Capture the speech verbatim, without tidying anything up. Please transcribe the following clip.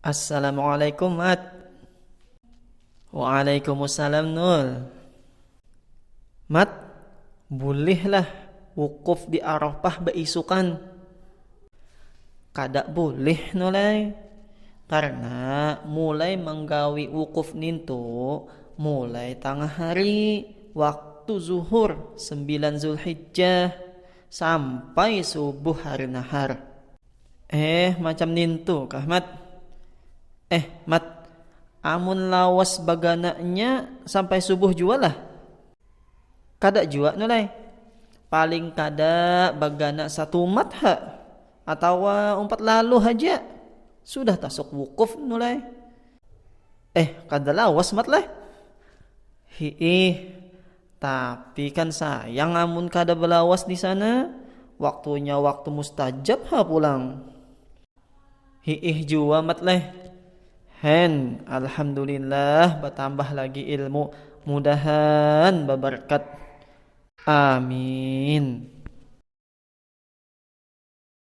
Assalamualaikum, Mat. Waalaikumsalam, Nul. Mat, bulihlah wukuf di Arafah baisukan? Kada bulih, Nul ai. Karena mulai manggawi wukuf nintu mulai tangah hari, waktu zuhur sembilan Zulhijjah, sampai subuh hari nahar. Eh, macam nintu kah, Mat? Eh, Mat, amun lawas bagananya sampai subuh jua lah? Kada jua, Nul ai. Paling kada bagana satumat ha, atawa umpat lalu haja. Sudah tasuk wukuf, Nul ai. Eh, kada lawas, Mat lah. Hiih, tapi kan sayang amun kada balawas di sana. Waktunya waktu mustajab ha pulang. Hiih jua, Mat leh. Hen, alhamdulillah, batambah lagi ilmu. Mudahan babarkat. Amin.